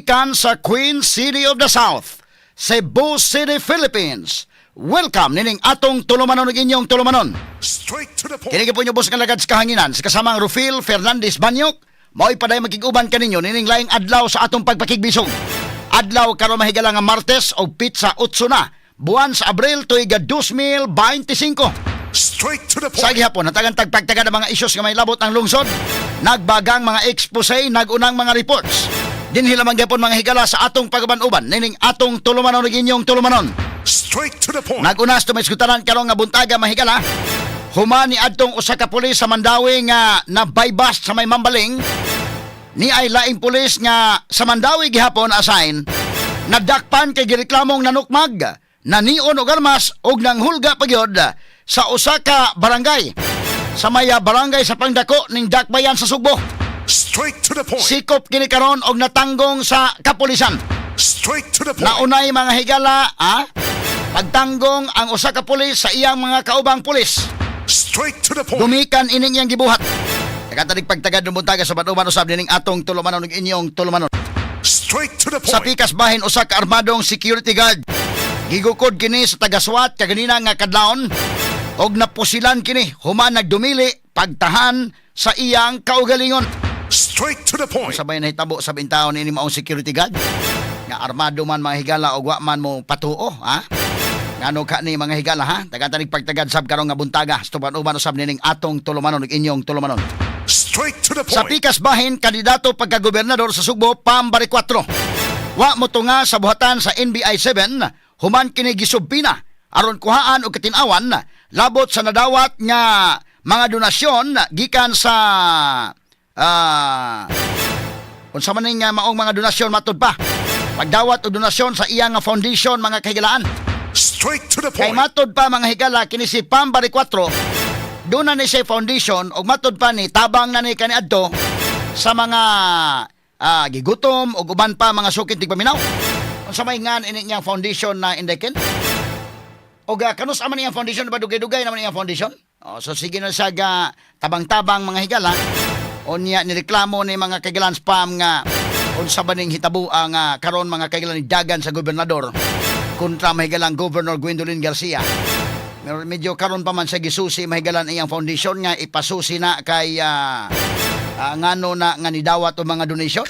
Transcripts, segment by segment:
Gikan sa Queen City of the South, Cebu City, Philippines. Welcome nining atong tulumanon ug inyong tulumanon. Straight to the point. Kini po inyo boss nga lagad sa kahanginan sa kasamang Rufil Fernandez Banyok. Mao'y paday makig-uban kaninyo nining laing adlaw sa atong pagpakigbisog. Adlaw karon, mahigala, nga Martes og petsa 8 na buwan sa Abril tuig 2025. Straight to the Sa point. gihapon, natagan tagpagtaga ng mga isyos nga may labot ang lungsod, nagbagang mga expose, nagunang mga reports. Dinhi lamang gyapon, mga higala, sa atong pagaban-uban nining atong tulumanon ug inyong tulumanon. Straight to the point. Nagunas to may iskutaran karon nga buntaga, mahigala. Human ni adtong usa ka pulis sa Mandaue nga na-buy-bust sa may Mambaling, ni ay laing pulis nga sa Mandaue gihapon assign, nadakpan kay gireklamong nanukmag, nanion og armas ug nanghulga pa gyud sa usa ka barangay sa may barangay sa Pangdako ning Dakbayan sa Sugbo. Straight to the point. Sikop kini karon og natanggong sa kapulisan. Straight to the point. Naunay, mga higala, pagtanggong ang usa ka pulis sa iyang mga kaubang pulis. Straight to the point. Gumikan ining iyang gibuhat. Nakatanig pagtagad ng buntaga sa batuban usab nining atong tulumanon ug inyong tulumanon. Straight to the Sa point. pikas bahin, usa ka armadong security guard. Gigukod kini sa taga-SWAT kaganina nga kadlawon og napusilan kini human nagdumili pagtahan sa iyang kaugalingon. Straight to the point. Sabay nahitabo sa bintawon ini maong security guard nga armado man, mga higala, og wa man mo patuo, ha? Ngano ka ni, mga higala, ha? Tagatanig pagtagad sab karong nga buntaga sa tuban-uban usab nining atong tulumanon ug inyong tulumanon. Straight to the Sa point. pikas bahin, kandidato pagka-gobernador sa Sugbo, Pam Baricuatro, wa mo tunga sa buhatan sa NBI 7 human kini gisubpoena aron kuhaan og katin-awan labot sa nadawat nga mga donasyon gikan sa unsa man ning maong mga donasyon, matod pa pagdawat og donasyon sa iyang nga foundation, mga kahigalaan. Straight to the Kay point. matod pa, mga higala, kini si Pam Baricuatro doon na ni siya foundation og matod pa ni tabang na ni kaniadto sa mga gigutom og uban pa mga sukit tigpaminaw. Unsa may ngan ini niyang foundation na indeken? Og kanus man iyang foundation ba, dugay-dugay naman iyang foundation? Oh, so sige na siya ga tabang-tabang, mga higala. Unya nireklamo ni mga kaigalan spam nga unsa ba ning hitabo ang karon, mga kaigalan, ni dagan sa gobernador kontra mahigalang Governor Gwendolyn Garcia. Pero medyo karon pa man sa gisusi, mahigalan, iyang foundation nga ipasusi na kay ngano na nga nidawat og mga donation.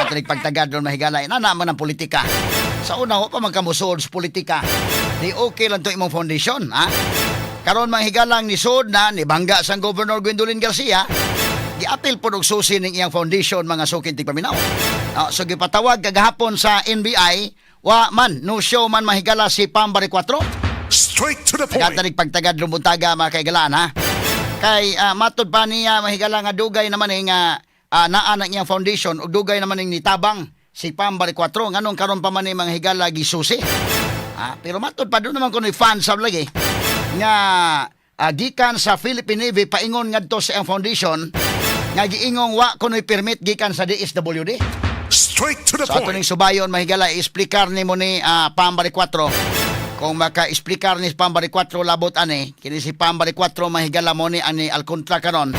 At pagtagad doon, mahigala, ina man ang politika. Sa una, wa pa man kamusod sa politika. Di okay lang to imong foundation, ha? Karon, mga higalang, nisod na, ni bangga sang Governor Gwendolyn Garcia, giapil po og susi ning iyang foundation, mga sukin tigpaminaw. So gipatawag kagahapon sa NBI, wa man, no show man, mahigala, si Pam Baricuatro. Straight to the point. Tagatanig pagtagad lumuntaga, mga kaigalaan, ha. Kay matod pa niya, mahigala, nga dugay naman eh nga naa na iyang foundation ug dugay naman ning nitabang si Pam Baricuatro, nganong karon pa man ni, mga higala, gisusi. Pero matod pa doon naman kuno fans sab lagi nga gikan sa Philippine Navy paingon ngadto sa iyang foundation nga giingong wa kuno'y permit gikan sa DSWD. Straight to the So ato point. ning subayon, mahigala, i-explicar nimo ni Pam Baricuatro. Kung maka-explicar ni Pam Baricuatro labot ani, kini si Pam Baricuatro, mahigala, mo ni ani alkontra karon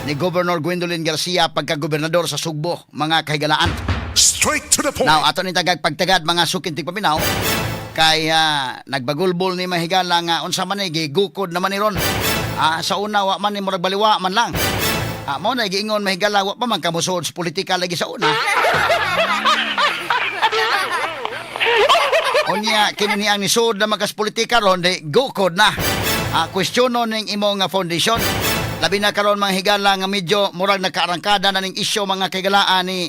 ni Governor Gwendolyn Garcia pagka-gobernador sa Sugbo, mga kahigalaan. Straight to the point. Now, ato ni tagag pagtagad, mga sukin tigpaminaw, kay nagbagulbol ni, mahigala, nga unsa man ni gigukod naman ni ron. Sa una wa man ni murag baliwa man lang. Mo na giingon, mahigala, wa pa man kamusod sa politika lagi sa una. Unya kini ni ang nisod na makas politika ron, di gukod na. Kwestiyono ning imong nga foundation. Labi na karon, mga higala, nga medyo murag nakaarangkada na ning isyu, mga kahigalaan, ni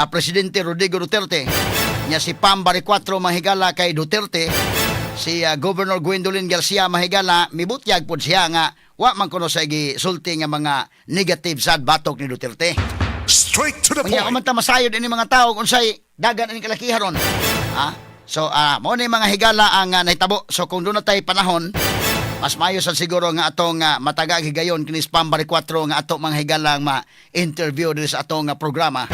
Presidente Rodrigo Duterte. Nya si Pam Baricuatro, mahigala, kay Duterte, si Governor Gwendolyn Garcia, mahigala, mibutyag pod siya nga wa man kuno sa gisulti nga mga negative sad batok ni Duterte. Straight to the Unya point. man ta masayod ini mga tao kung unsay dagan ini kalakiha ron. So mao ni, mga higala, ang nahitabo. So kung doon na tay panahon, mas maayo sad siguro nga atong matagag higayon kini Pam Baricuatro nga ato, mga higala, ma-interview diri sa atong programa.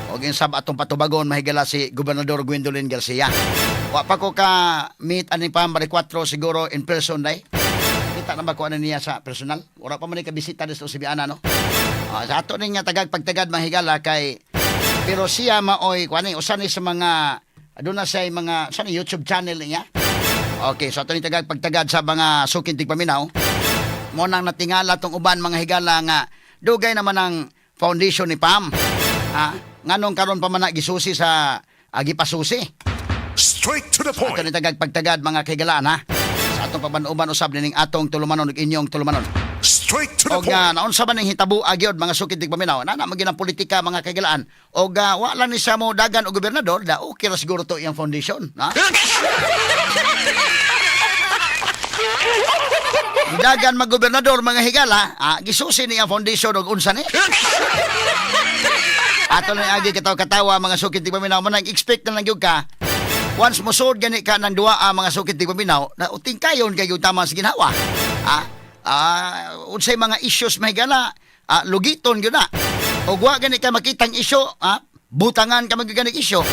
O ginsab atong patubagon, mahigala, si Gobernador Gwendolyn Garcia. Wa pa ko ka meet ani Pam Baricuatro siguro in person day. Kita na ba ko ano niya sa personal? Wala pa man ni ka bisita dito sa Sibiana, no? Ah, sa ato ning nga tagag pagtagad, mga higala, kay pero siya maoy kuan ni usa ni sa mga aduna siya mga sa ni YouTube channel niya. Okay, so ato ni tagag pagtagad sa mga sukin tigpaminaw. Mo nang natingala tong uban, mga higala, nga dugay naman ang foundation ni Pam. Ah, nganong karon pa man na gisusi sa gipasusi. Straight to the Ato point. ni tagag pagtagad, mga kahigalaan, ha. Sa atong paban-uban usab nining atong tulumanon ug inyong tulumanon. Straight to the Og point. naunsa man ning hitabo gyud, mga sukid tigpaminaw. Nana man gyud ang politika, mga kahigalaan. Og wa lang ni siya mo dagan og gobernador, da okay ra siguro to iyang foundation, ha? Dagan mag gobernador, mga higala, gisusi ni ang foundation og unsa ni? Ato na agi katawa katawa, mga sukid tigpaminaw, mo nang expect na lang gyud ka. Once mo sud gani ka ng duwa, mga sukid tigpaminaw, na uting kayon kay gyud tama sa ginhawa. Unsay mga issues, mga higala, lugiton gyud na. Og wa gani ka makitang issue, butangan ka magyud issue.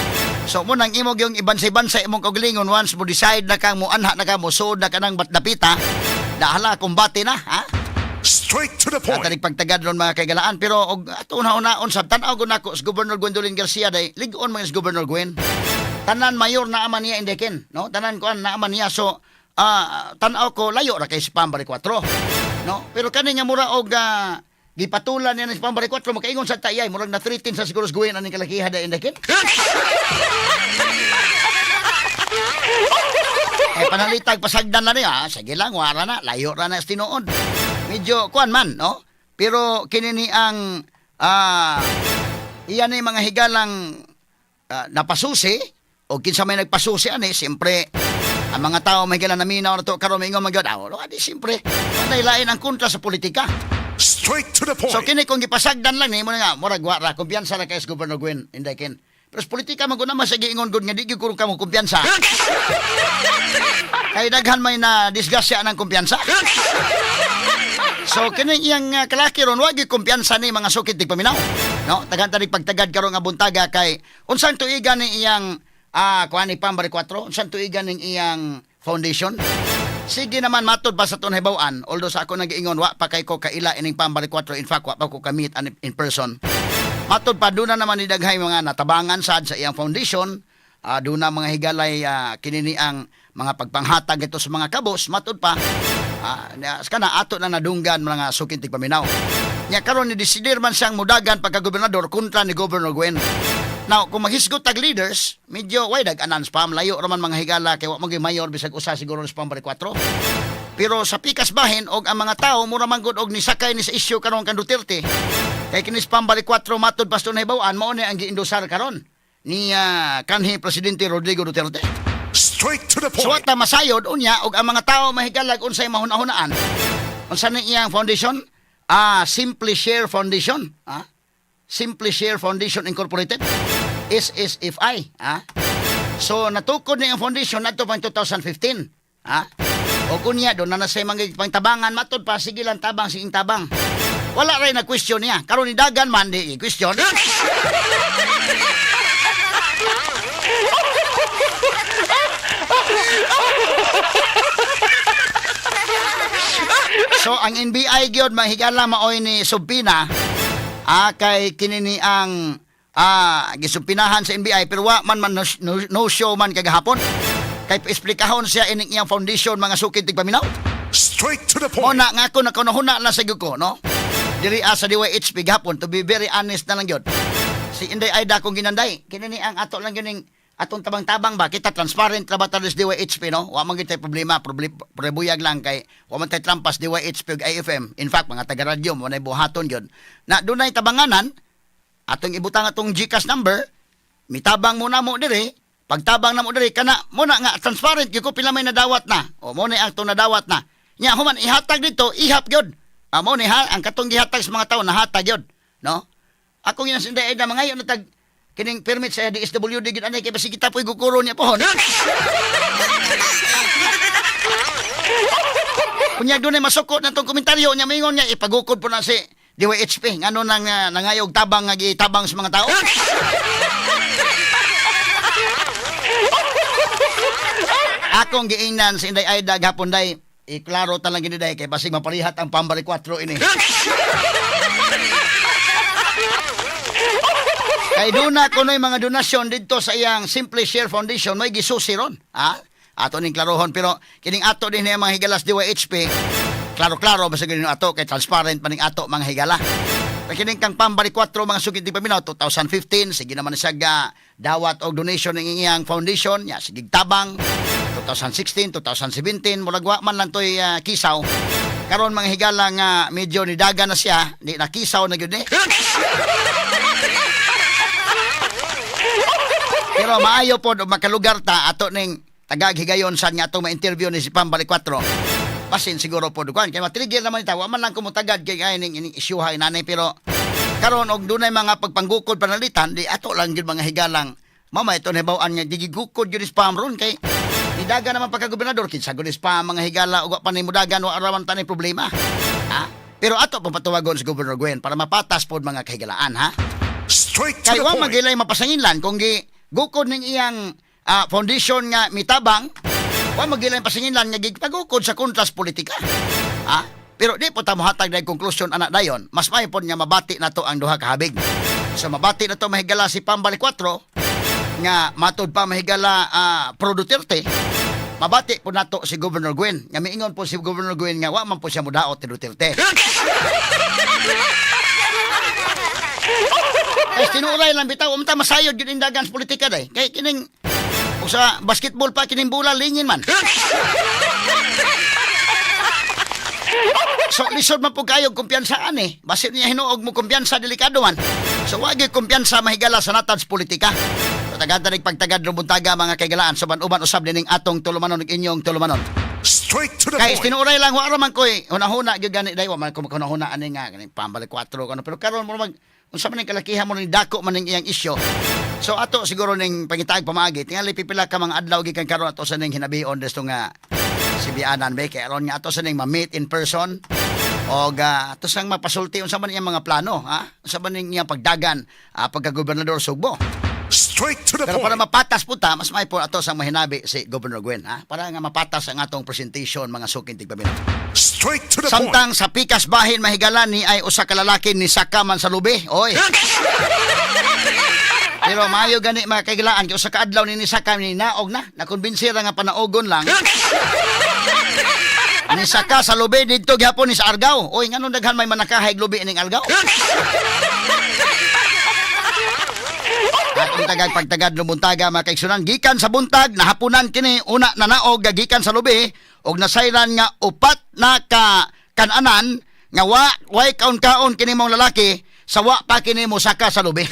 So mo nang imo gyung ibansay-bansay imong kaugalingon once mo decide na kang mo anha na ka mo suod na ka ng batdapita, dahala kumbate na, ha? Straight to the At point. aning pagtagad ron, mga kaigalaan, pero og ato una-unaon sab tan-aw gud nako si Governor Gwendolyn Garcia day lig-on mga si Governor Gwen. Tanan mayor na aman niya indeken, no? Tanan kuan na aman niya, so tan-aw ko layo ra kay si Pam Baricuatro, no? Pero kani nga mura og gipatulan niya ni si Pam Baricuatro, makaingon sa tayay murag na threaten sa siguro si Gwen aning kalakiha day indeken. Eh panalitag pasagdan na niya, sige lang, wara na, layo ra na sa tinuod. Medyo kuan man, no? Pero kini ni ang iyan ni mga higalang napasusi o kinsa may nagpasusi ani, siyempre ang mga tao may higala naminaw na to karon maingon man gyud, di siyempre walay lain ang kontra sa politika. Straight to the So point. kini kung gipasagdan lang ni mo na nga murag wa ra kumpiyansa ra kay sa Governor Gwen Inday Ken. Pero sa politika man gud naman sa giingon gud nga di gyud kuno kamo kumpiyansa. Kay daghan may na disgrasya ng kumpiyansa. So kini iyang kalaki ron wa gyud kumpiyansa ni, mga sukit tigpaminaw. No, tagan tani pagtagad karon nga buntaga kay unsang tuigan ni iyang kuan ni Pam Baricuatro, unsang tuigan ning iyang foundation? Sige naman matod pa sa tunay bawaan, although sa ako nagiingon wa pa kay ko kaila ining Pam Baricuatro, in fact wa pa ko ka-meet in person. Matod pa doon na naman ni daghay mga natabangan sad sa iyang foundation. Doon na mga higalay kinini ang mga pagpanghatag ito sa mga kabos matod pa kana ato na nadunggan, mga sukin tigpaminaw. Nya karon ni desidir man siyang mudagan pagka gobernador kontra ni Governor Gwen. Now, kung maghisgot tag leaders, medyo way dag-anan spam layo raman, mga higala, kay wa man gyud mayor bisag usa siguro ni Pam 4. Pero sa pikas bahin og ang mga tao mura man gud og nisakay ni sa issue karon kan Duterte. Kay kini Spam 4 matod pa sa nahibaw-an mao ni ang giindosar karon ni kanhi presidente Rodrigo Duterte. Straight to the So point. ta masayod unya og ang mga tao mahigalag unsay mahuna-hunaan. Unsa ni iyang foundation? Simply Share Foundation. Simply Share Foundation Incorporated. SSFI. So natukod ni ang foundation adto pang 2015. O kunya do na na say mga pangtabangan matod pa sige lang tabang sige tabang. Wala ray na question niya. Karon ni dagan man di question. So ang NBI gyud, mahigala, maoy ni subpoena kay kini ni ang gisubpinahan sa NBI pero wa man man no, no, no show man kagahapon. Kay esplikahon siya ining iyang foundation, mga sukid tigpaminaw. Straight to the Mo point. na nga ako nakunahuna na sa gyud ko, no? Diri sa DYHP gahapon, to be very honest na lang gyud. Si Inday Aida kung ginanday, kini ni ang ato lang gyud ning atong tabang-tabang ba kita transparent ra ba ta sa DYHP, no? Wa man gyud tay problema, prebuyag lang kay wa man tay trampas DYHP ug IFM. In fact, mga taga-radyo mo na buhaton gyud. Na dunay tabanganan atong ibutang atong GCash number, mitabang mo na mo diri, pagtabang na mo diri kana mo na nga transparent gyud ko pila may nadawat na. O mo na ang atong nadawat na. Nya human ihatag dito, ihap gyud. Mo ni ha, ang katong gihatag sa mga tawo nahatag gyud, no? Ako nga sinday na mangayo na tag kining permit sa DSWD gyud anay kay basig kita po'y gukuro niya pohon. Kunya doon ay masukot na tong komentaryo niya, mingon niya ipagukod po na si DYHP ngano nang nangayog tabang nga gitabang sa mga tao. Akong giingnan si Inday Aida gahapon day, iklaro talang gini day kay basig maparihat ang Pambari 4 ini. Kay duna kuno'y mga donasyon didto sa iyang Simply Share Foundation, may gisusi ron. Ha? Ato ning klarohon, pero kining ato din niya, mga higalas, DYHP, klaro-klaro basta ganun ato kay transparent man ning ato, mga higala. Kay kining kang Pam Baricuatro, mga sugid paminaw, 2015 sige naman siya ga dawat og donation ng iyang foundation ya, sige tabang 2016, 2017, murag wa man lang toy kisaw. Karon, mga higala, nga medyo nidaga na siya, di nakisaw na gyud ni. Pero maayo pod og makalugar ta ato ning tagag higayon sad nga atong ma-interview ni si Pam Baricuatro. Basin siguro pod kuan kay matrigger naman ita, wa man lang kumutagad kay ay ning ining isyuha nanay, pero karon og dunay mga pagpanggukod panalitan di ato lang gyud, mga higalang, mama ito nahibaw-an nga gigugukod gyud ni Pam ron kay nidaga naman pagka-gobernador. Kinsa gud ni Pam, mga higala, ug wa pa ni mudagan, wa ra man tanay problema, ha? Pero ato pang patawagon si Governor Gwen para mapatas pod, mga kahigalaan, ha. Straight to Kay the wa point. magilay mapasanginlan kung gi gukod ning iyang foundation nga mitabang, wa magilay pasanginlan nga gigpagukod sa kontras politika. Ha? Pero di po ta mohatag dahil konklusyon ana dayon, mas may pod nga mabati nato ang duha ka habig. So mabati nato, mahigala, si Pam Baricuatro nga matod pa, mahigala, pro Duterte. Mabati po nato si Governor Gwen nga miingon po si Governor Gwen nga wa man po siya mudaot ni Duterte. Kay tinuray lang bitaw, unta masayod gyud indagan sa politika day. Kay kining o sa basketball pa kining bola lingin man. So lisod man po kayo kumpiyansaan eh. Basin niya hinuog mo kumpiyansa, delikado man. So wag gyud kumpiyansa, mahigala, sa natad sa politika. So tagad nig pagtagad ng buntaga, mga kaigalaan, sa uban usab dining atong tulumanon ug inyong tulumanon. Straight to the Kay point. tinuray lang, wa ra man koy hunahuna gyud gani day, wa man ko maghunahuna ani nga ganing Pam Baricuatro kano, pero karon mo mag unsa man ning kalakihan mo ning dako man ning iyang isyu. So ato siguro ning pangitaag pamaagi, tingali pipila ka mga adlaw gikan karon ato sa ning hinabion desto nga si Bianan be kay aron nga ato sa ning ma-meet in person og ato sang mapasulti unsa man iyang mga plano, ha, unsa man ning iyang pagdagan pagka-gobernador Sugbo. Straight to the Pero para point. mapatas po ta, mas may po ato sang mahinabi si Governor Gwen, ha? Para nga mapatas ang atong presentation, mga suking tigpaminaw. Straight to the point. Samtang sa pikas bahin, mahigala, ni ay usa ka lalaki ni saka man sa lubi. Oy. Pero maayo gani, mga kaigalaan, kay usa ka adlaw ni saka ni naog na, nakumbinsi ra nga panaogon lang. Ni saka sa lubi didto gihapon ni sa Argao. Oy, nganong daghan may manakahay lubi ining Argao? Atong tagag pagtagad lumuntaga, mga kaigsunan, gikan sa buntag nahapunan kini una nanaog gikan sa lubi og nasayran nga upat na ka kananan nga wa way kaon-kaon kini mong lalaki sa wa pa kini mosaka sa lubi.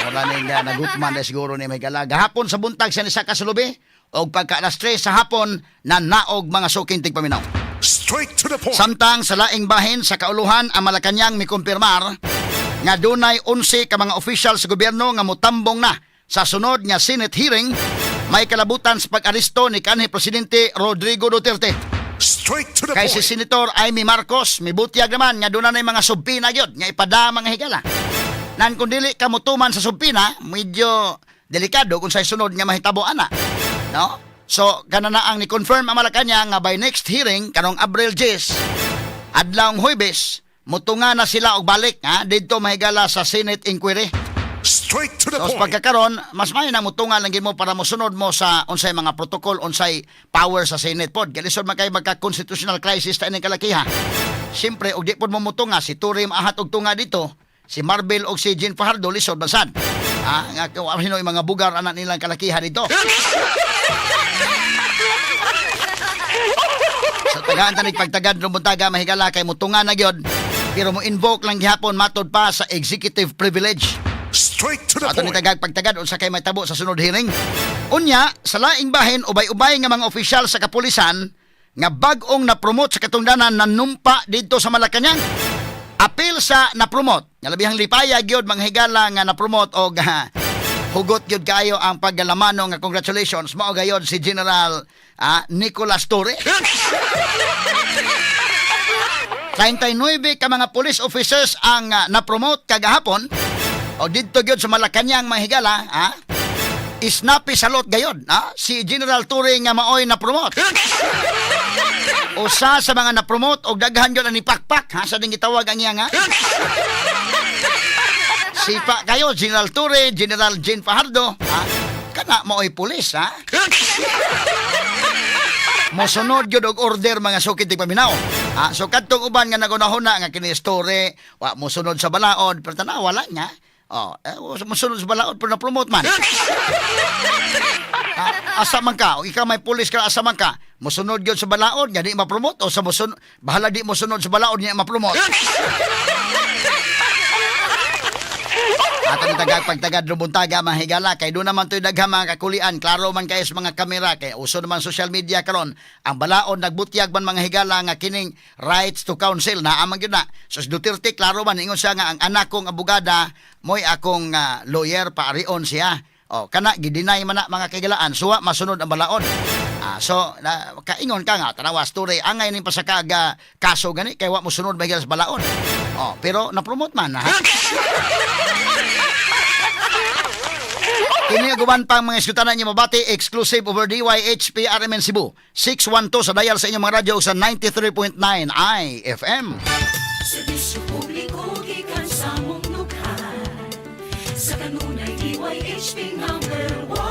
Wala ning nagutman na siguro ni may gala. Hapon sa buntag siya nisaka sa lubi og pagka alas 3 sa hapon nanaog, mga suking tigpaminaw. Straight to the point. Samtang sa laing bahin, sa kauluhan, ang Malacañang mikumpirmar nga dunay 11 ka mga official sa gobyerno nga mutambong na sa sunod nga Senate hearing may kalabutan sa pag-aresto ni kanhi Presidente Rodrigo Duterte. Straight to the Kay si point. Senator Imee Marcos mibutyag naman nga dunay mga subpoena gyud nga ipada, mga higala. Nan kung dili ka mutuman sa subpoena, medyo delikado kung sa sunod nga mahitabo ana. No? So kana na ang ni-confirm ang Malacañang nga by next hearing karong Abril 10, adlawng Huwebes, mutunga na sila og balik, ha, didto, mahigala, sa Senate inquiry. Straight to the So sa point. pagkakaron, mas may nang mutunga lang gyud mo para mosunod mo sa unsay mga protocol, unsay power sa Senate pod. Kay lisod man kay magka-constitutional crisis ta ining kalakiha. Siyempre, og di pod mo mutunga, si Turim ahat og tunga dito, si Marbil og si Jean Fajardo, lisod man sad. Ah, nga kung ano yung mga bugar anak nilang kalakiha dito. Sa tagaan tanig pagtagad ng buntaga, mahigala, kay mutunga na gyud pero mo invoke lang gihapon matod pa sa executive privilege. Straight to the Ato ni point. tagag pagtagad unsa kay mahitabo sa sunod hearing. Unya, sa laing bahin, ubay-ubay nga mga opisyal sa kapulisan nga bag-ong na-promote sa katungdanan nanumpa didto sa Malacañang. Apil sa na-promote, nga labihang lipaya gyud, mga higala, nga na-promote og ha, hugot gyud kayo ang paggalamano nga congratulations mao gayod si General Nicolas Torre. 39 ka mga police officers ang na-promote kagahapon o didto gyud sa Malacañang, mga higala, ha? Snappy salute gayod, ha? Si General Torre nga maoy na-promote. Usa sa mga na-promote og daghan gyud ang nipakpak, ha, sa ding gitawag ang iya nga. Sipa kayo, General Torre, General Jean Fajardo. Ha? Kana maoy pulis, ha? Mosunod gyud og order, mga sukit tigpaminaw. Ah, so kadtong uban nga nagunahuna nga kini story, wa mosunod sa balaod, pero tanawa lang nga. Oh, eh, mosunod sa balaod pero na-promote man. Ah, asa man ka, o ikaw may pulis ka, asa man ka, mosunod gyud sa balaod nga di ma-promote o sa mosunod, bahala di mosunod sa balaod nga ma-promote. Ato ni tagag pagtagad rubuntaga, mga higala, kay doon naman to'y daghang mga kakulian. Klaro man kayo sa mga kamera kay uso naman social media karon. Ang balaod nagbutyag man, mga higala, nga kining rights to counsel na amang gyud na. So si Duterte, klaro man ingon siya nga ang anak kong abogada mo'y akong lawyer, paarion siya. O kana gideny man na, mga kahigalaan, suwa masunod ang balaod. Ah, so na, kaingon ka nga tanawa story angay ning pasakaga kaso gani kay wa mo sunod mahigala sa balaod. Oh, pero na-promote man ha. Kini guban pang mga iskutanan niyo mabati exclusive over DYHP RMN Cebu. 612 sa dial sa inyong mga radyo sa 93.9 IFM. Serbisyo publiko gikan sa mong dughan. Sa kanunay, DYHP number.